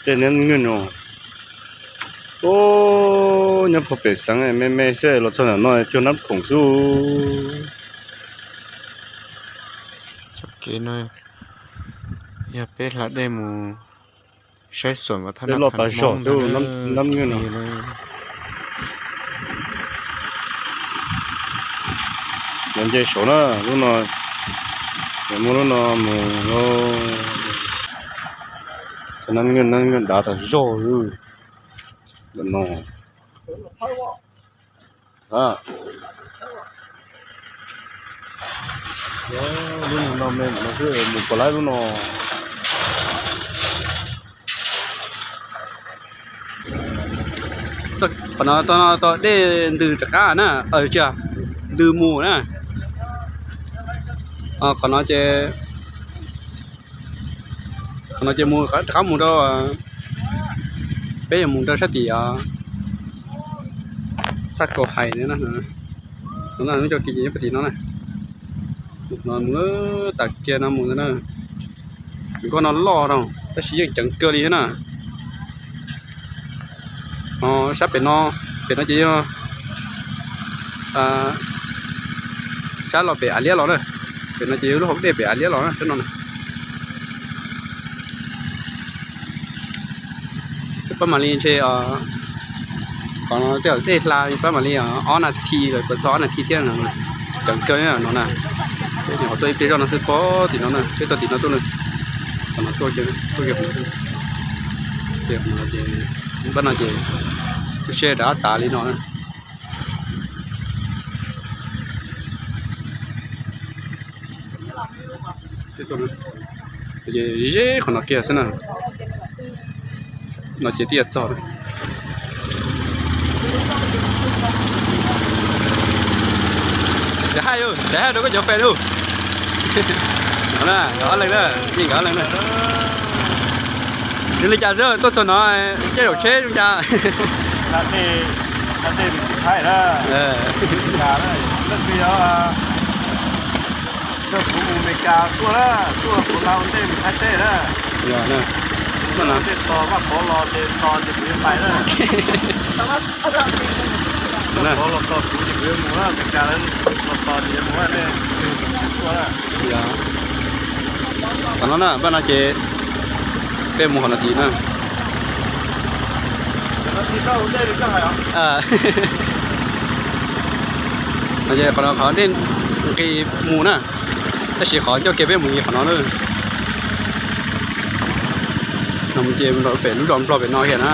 Dej nab nwj no, nyob puag pem xeev me me xwb los txog ntawm no cuag nab khoom xwb. Txoj kev no yog peb hla dej mus saib xyuas dej loj tas zog, nab nwj no. Los nce saud na, lub no, muaj lub no mus, nab nwj, nab nwj dav tas zog ntawm no. Lub no me no xwb, mus puas laib lub no. Qhov no tau dej ntws rov qab na, tsis, ntws mus na. Qhov no ces, qhov no ces mus rov qab mus rau, peb yuav mus rau sab tim, sab Kaus Hais no, cov kiv ces nyob puag tim no na. Mus tas kiag no mus na. Nkoj no loj no tab sis yeej ceev kawg li thiab na. Sab pem no, pem no ces yog sab los pem Av Liab los na. Pem no ces yog lub hauv dej pem Av Liab los na, sab no na. Pab mam li ntshe, qhov no tej zaum dej hla pab mam li ob nas this los txog ob nas this thiab no. Ceev kawg no na. Peb nyuam qhuav tuaj ib pliag zoj no xwb, pog tim no na, peb tuaj tim no tuaj na. Qhov no tuaj, tuaj kiag, ces pab no ces lub tsheb rov qab tas li no na. Ces ze qhov no kiag xwb na. No ces twb yuav txog. Xav hais, xav hais rau koj cov fans lauj. Nkawd ob leeg na, yeej nkawd ob leeg na. Zoo li cas xwb tuaj txog no caij zaum tsheb zoo cas? Leej twg yog, kuv mus Meskas tuaj na, tuaj kuv la ua ntej mus Thaib teb na. Yog na. Tej tos Vaj Pov los ces tos ces kuv yuav pais na. Vaj Pov los tos kuv ces kuv yuav mus na, Meskas los tos ces yuav mus na, nej tuaj na. Qhov no na, npaj no ces peb mus qhov no tid na. Qhov no qhov dej nqis mus na, tab sis qhov ncauj ke peb mus qhov no na. No ces mus rau pem lub zos Nplog pem no kiag na.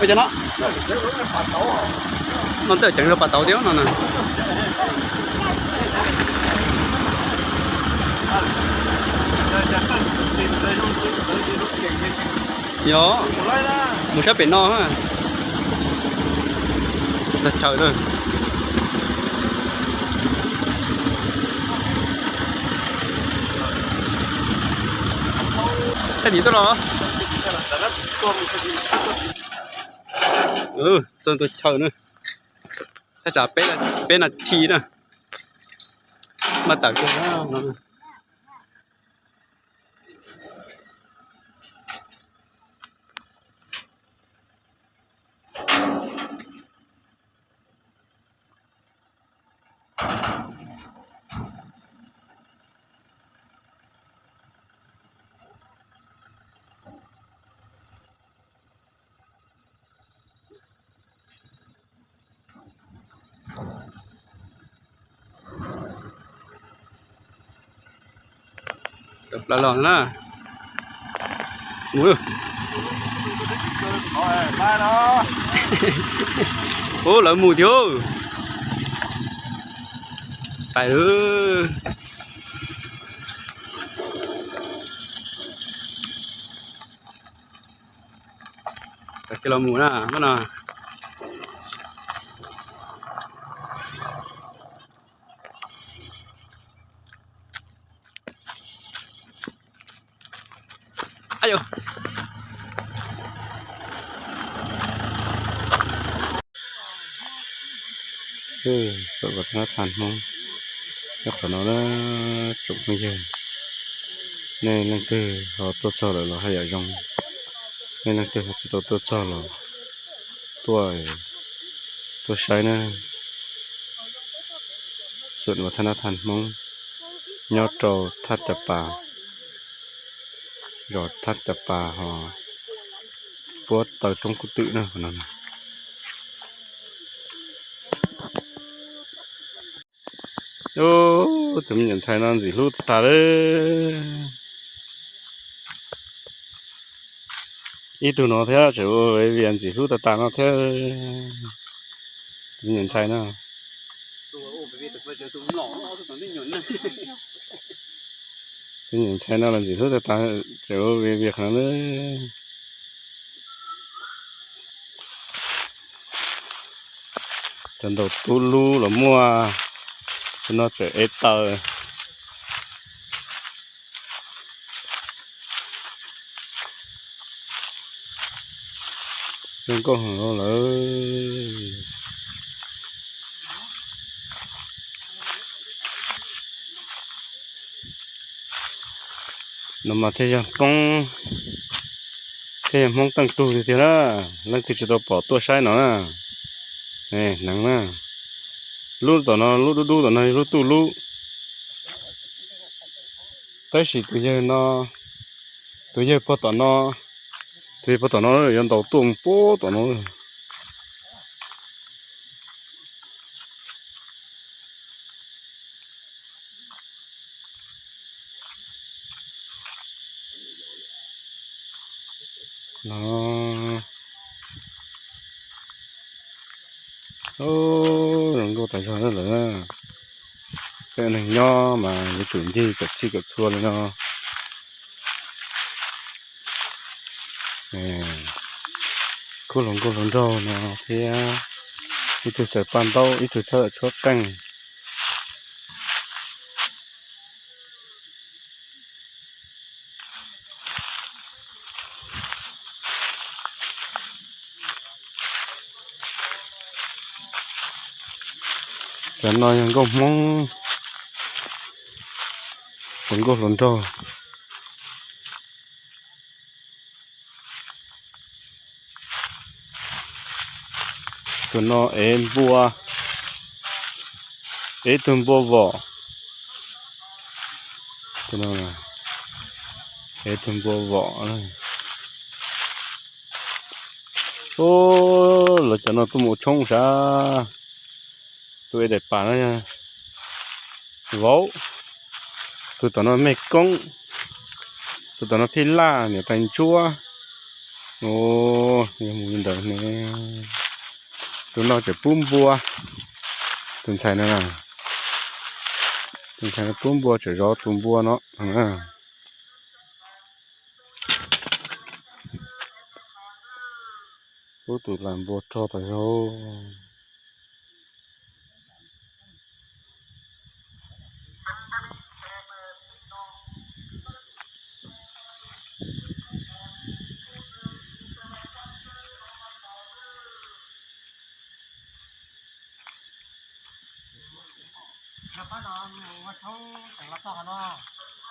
Ua cas no, no tej ceev zog pas tauv thiab no na. Yog, mus sab pem no, txog chaw na. Tag ntim tuaj los. Txog tus chaw na. Thaj tsam peb nas this na. Maj tawm kiag no. Tawm plaws los na. Mus lawm. Ub, lawv mus thiab. Pais lawm. Tag kis los mus na, no. Xav kom tau tham Hmoob. Nyob qhov no na, tsoom phooj ywg, nej leej twg ho tuaj txog lawm los haj yam zoo, nej leej twg ho tsis tau tuaj txog los tuaj, tuaj saib na. Xum vas thab nab thaj Hmoob nyob rau thaj Caj Pas, zos thaj Caj Pas ho puab taw roob kub twm na. Tus me nyuam ntxhais no ntxim hlub tag tag li. Ib tug no thiab tseem ua vias ntxim hlub tag tag no thiab. Tus me nyuam ntxhais no, tus me nyuam ntxhais no los ntxim hlub tag tag, tseem ua vias vias qhov no. Cov ntaus tub lub los muaj, tus no tseem ev taws. Zoo nkauj heev lawm. No mas thiaj yog Hmoob, thiaj yog Hmoob teej tug tiag tiag na. Leej twg tsis tau pom tuaj saib no na. Hneev na, lub tom no lub dub dub tom no yog lub tuj lub. Tab sis tus yawg no, tus yawg puag tom no, tus yawg puag tom no yuav ntaus tuaj mus puag tom no. No, zoo nkauj tas zog lawm. Peb neeg nyob mas yuav tsum ncig kom txhij kom txhua li no. Khub hluas nkauj hluas nraug no thiab, ib tug xaws paj ntaub, ib tug txhob tshuab qeej. Cov no yog nkauj Hmoob, hluas nkauj hluas nraug. Tus no ev npua, ev tug npua vom. Ev tug npua vom. Lawv cov no tuaj mus ua tshoob sav. Tus ev daim pam no yog vauv, tus tom no mej koob, tus tom no phij laj, niam tais ntsuab. Yog mus li ntawd ne. Tus no tseem pub npua, tus ntxhais no, tus ntxhais no pub npua tseem zov tus npua no. Pub tus lam npua rog tas zog.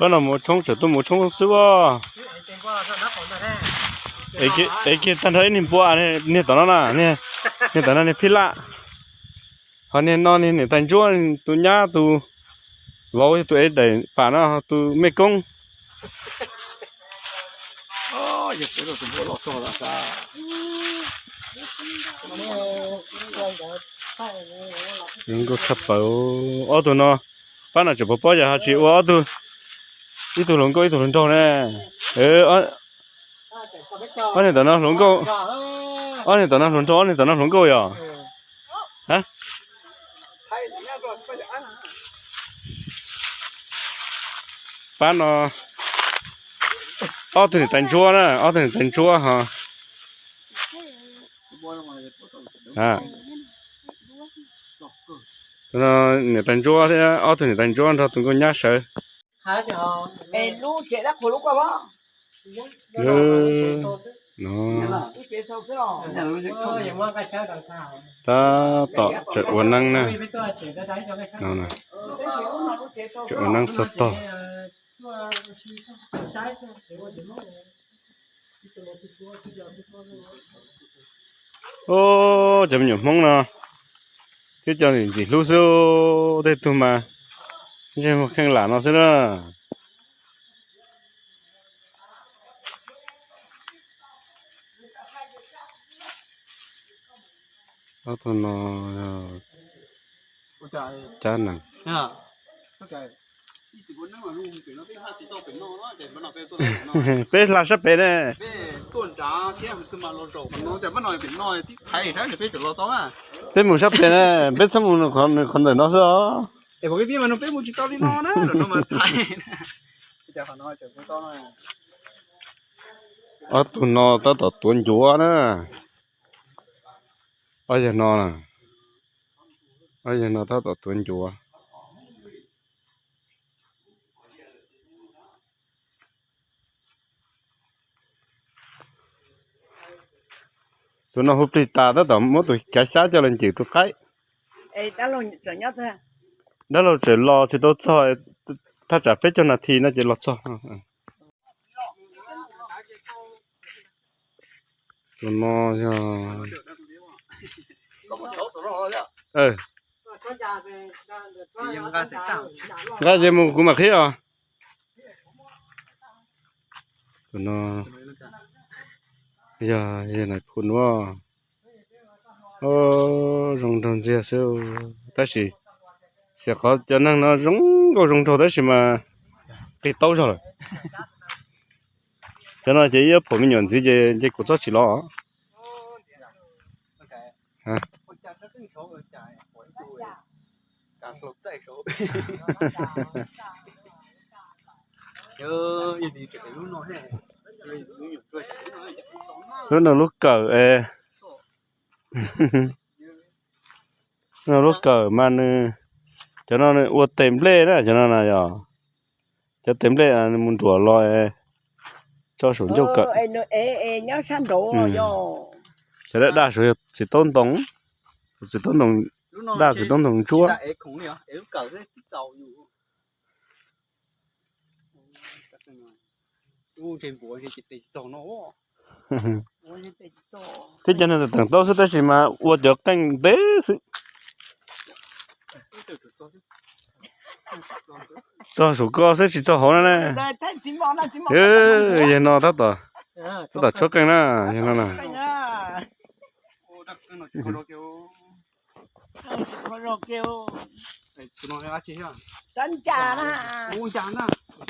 Pab no mus ua tshoob tseem tuaj mus ua tshoob xwb as. Es kiag tag nrho ib niag npua, niag tom no na, niag tom no niag phij laj. Ho niag no niag niam tais ntsuab, tus nyab tus vauv yog tus ev daim pam no, tus mej koob. Zoo nkauj tshaj plaws. Ob tug no, pab no tseem pov pob yam ho tsis ua ob tug, ib tug hluas nkauj ib tug hluas nraug ne. Ob niag tom no hluas nkauj, ob niag tom no hluas nraug, ob niag tom no hluas nkauj yog. Pab no ob tug niam tais ntsuab na, ob tug niam tais ntsuab ho. Niam tais ntsuab thiab ob tug niam tais ntsuab nrog tus nkauj nyab sawv. No, tab tom tseem ua neeb na. No, tseem ua neeb txog tog. Cov me nyuam Hmoob no thiab cov ntxim hlub xwb, tej tug mas ntsej muag kheej lam no xwb na. Ob tug no cab nees. Peb hla sab pem ne. Peb mus sab pem ne, peb txhob mus nws qhov ntawm no xwb os. Ob tug no tab tom tuav ncuav na. Ob yawg no, ob yawg no tab tom tuav ncuav. Tus no hu plig tas tab tom muab tus kav xyab coj los ncws tus qaib. Dab laug tseem los tsis tau txog, thaj tsam peb caug nas this no ces los txog. Tus no yog, nqa ces mus kuv mam qhib os. Tus no yog yawg Nais Phoo Nuab. Zoo nraug ntxiag xwb, tab sis xyov qhov cov neeg no zoo nkauj zoo nraug tab sis mas qig taub zog lawm. Cov no ces ib phaum me nyuam ntxiv ces ntshe kuv txhob tsis los. Lub no lub kawm es, no lub kawm mas nws, cov no nws ua tes nplej na, cov no na yog cov tes nplej nws mus nruam los tso saum ncauj kawm. Cov daj daj saum yog txiv taub ntoo, txiv taub ntoo, daj txiv taub ntoo ntsuab. Thiab cov neeg teem taub xwb tab sis mas ua cov qeej ntev xwb. Txog saum ko xwb tsis txog hauv no ne. Yawg no tab tom, tab tom tshuab qeej na, yawg no na.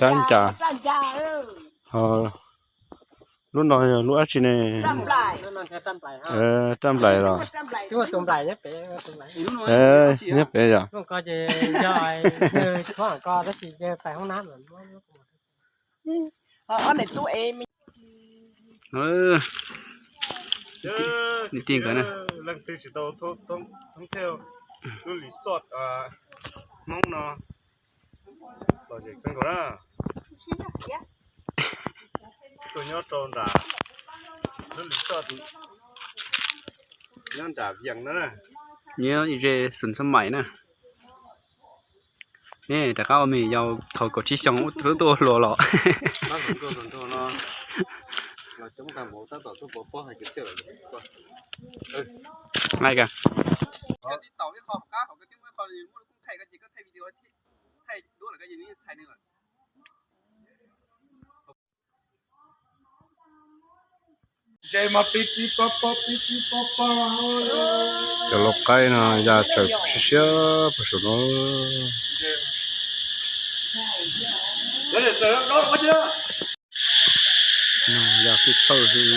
Rab ncas. Lub no yog lub dab tsi ne? Rab nplaim los? Nyob pem yom. Leej twg tsis tau thoob thiaj lub resort Hmoob no lom zem kawg nkaus na. Tuaj nyob rau nram lub resort nyob nram Vias no na. Nyob ze Xeev Xab Maim na. Rov qab ua me yau thaum kaum tsib xyoo ub twb tuaj ua hluas los. Cov lau qaib no ya tsawm siab siab puag saum no. Ya hwj txhawj hwj.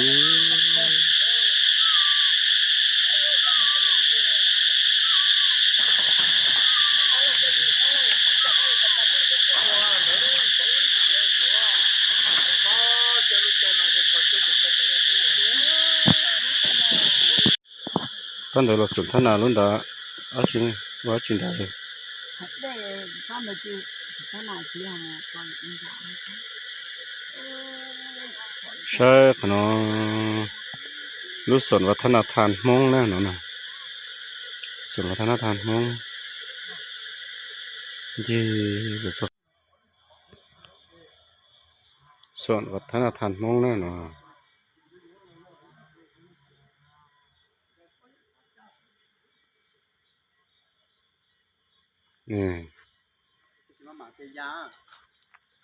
Tab ntawd los xum thab nas lub nrad, dab tsi, ua dab tsi nrad li. Saib qhov no, lub xoom vaj thab naj thaj Hmoob na no. Xoom vaj thab naj thaj Hmoob, ncig, xoom vaj thab naj thaj Hmoob na no.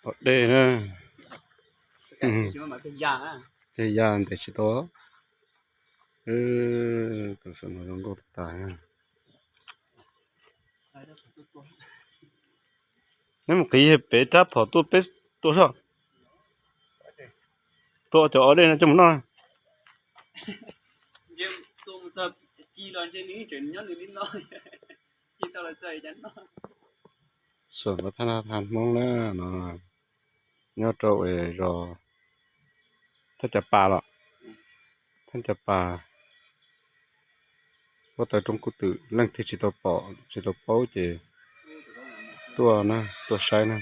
Pom dej na. Tej ya ntes tsis tau. Tus saum no zoo nkauj tas tas. Neb mus qiv pem rab phom tuaj peb tua soj. Tua cov o dej no coj mus noj. Xoom vaj thab naj thaj Hmoob na no, nyob rau zos Thab Cam Pas los, Thab Cam Pas, huab tais Roob Kub Twm. Leej twg tsis tau pom tsis tau paub ces tuaj na, tuaj saib na.